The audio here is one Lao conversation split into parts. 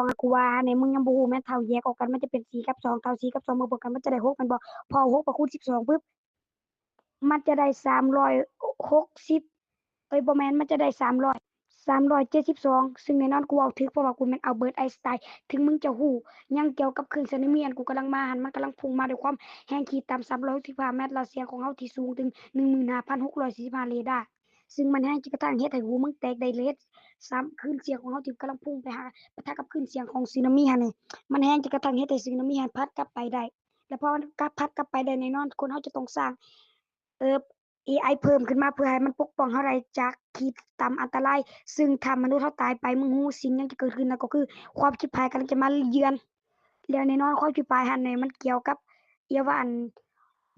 ມາ ກູວ່າແນ່ ມຶງຍັງບໍ່ຮູ້ແມ່ນ ຖ້າເຮົາແຍກອອກກັນ ມັນຈະເປັນສີ່ກັບສອງ ຖ້າເອົາສີ່ກັບສອງມາບວກກັນ ມັນຈະໄດ້ຫົກແມ່ນບໍ່? ພໍເອົາຫົກມາຄູນສິບສອງປຶບ ມັນຈະໄດ້ສາມຮ້ອຍຫົກສິບ ເອີຍ ບໍ່ແມ່ນ ມັນຈະໄດ້ສາມຮ້ອຍ ສາມຮ້ອຍເຈັດສິບສອງ ຊຶ່ງແນ່ນອນກູເວົ້າຖືກ ເພາະວ່າກູແມ່ນອັລເບີດໄອນສະໄຕນ. ເຖິງມຶງຈະຮູ້ຫຍັງກ່ຽວກັບຄື້ນສຸນາມິ ອັນກູກຳລັງມາຫັ້ນ ມັນກຳລັງພຸ່ງມາດ້ວຍຄວາມແຮງຂີດຕ່ຳສາມຮ້ອຍຫົກສິບຫ້າແມັດ ແລະ ສຽງຂອງເຮົາທີ່ສູງເຖິງໜຶ່ງໝື່ນຫ້າພັນຫົກຮ້ອຍສີ່ສິບຫ້າເຣດາ ຊຶ່ງມັນແຮງຈະກະທັ່ງເຮັດໃຫ້ຫູມຶງແຕກໄດ້ ແລະ ເຮັດສາມຄື້ນສຽງຂອງເຮົາທີ່ກຳລັງພຸ່ງໄປຫາ ປະທະກັບຄື້ນສຽງຂອງສຸນາມິຫັ້ນນີ້ ມັນແຮງຈະກະທັ່ງເຮັດໃຫ້ສຸນາມິຫັ້ນພັດກັບໄປໄດ້ ແລະ ພໍມັນກັບ ພັດກັບໄປໄດ້ ແນ່ນອນຄົນເຮົາຈະຕ້ອງສ້າງ ເອີ ເອໄອ ເພີ່ມຂຶ້ນມາ ເພື່ອໃຫ້ມັນປົກປ້ອງເຮົາໄດ້ຈາກຂີດຕ່ຳອັນຕະລາຍ ຊຶ່ງຖ້າມະນຸດເຮົາຕາຍໄປ ມຶງຮູ້ສິ່ງຫຍັງຈະເກີດຂຶ້ນ ນັ້ນກໍຄືຄວາມຄິດຮ້າຍກຳລັງຈະມາເຢືອນ ແລ້ວແນ່ນອນຄວາມຄິດຮ້າຍຫັ້ນແນ່ ມັນກ່ຽວກັບ ອີຫຍັງວ່າ ອັນ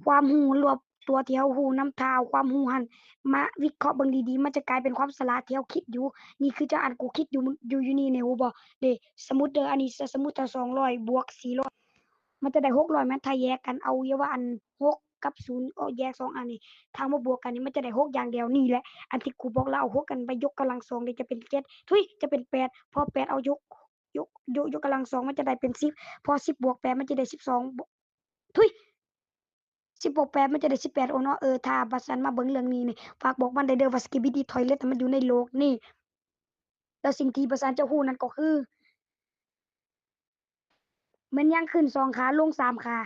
ຄວາມຮູ້ລວບຕົວທີ່ເຮົາຮູ້ນຳ ຖ້າເອົາຄວາມຮູ້ຫັ້ນມາວິເຄາະເບິ່ງດີໆ ມັນຈະກາຍເປັນຄວາມສະຫຼາດທີ່ເຮົາຄິດຢູ່ ນີ້ຄືຈັ່ງອັນກູຄິດຢູ່ ຢູ່ ຢູ່ນີ້ແນ່ ຮູ້ບໍ່ເດ້? ສະມຸດເດີ ອັນນີ້ ສະມຸດຖ້າສອງຮ້ອຍບວກສີ່ຮ້ອຍ ມັນຈະໄດ້ຫົກຮ້ອຍແມັດ ຖ້າແຍກກັນເອົາ ຢ່າວ່າອັນຫົກກັບສູນ ເອົາແຍກສອງອັນນີ້ ຖ້າມາບວກກັນນີ້ ມັນຈະໄດ້ຫົກຢ່າງດຽວ ນີ້ແຫຼະ ອັນທີ່ກູບອກລະ ເອົາຫົກກັນໄປຍົກກຳລັງສອງ ເດ ຈະເປັນເຈັດ ທຸຍ ຈະເປັນແປດ ພໍແປດເອົາຍົກ ຍົກ ຍົກ ຍົກກຳລັງສອງ ມັນຈະໄດ້ເປັນສິບ ພໍສິບບວກແປດ ມັນຈະໄດ້ສິບສອງ ທຸຍ ສິບບວກແປດ ມັນຈະໄດ້ສິບແປດ ໂອເນາະ ເອີ ຖ້າບັດສັນມາເບິ່ງເລື່ອງນີ້ນີ້ ຝາກບອກມັນໄດ້ເດີວ່າ Skibidi Toilet ມັນຢູ່ໃນໂລກນີ້ ແລ້ວສິ່ງທີ່ບັດສັນຈະຮູ້ນັ້ນກໍຄື ແມ່ນຫຍັງຂຶ້ນສອງຂາ ລົງສາມຂາ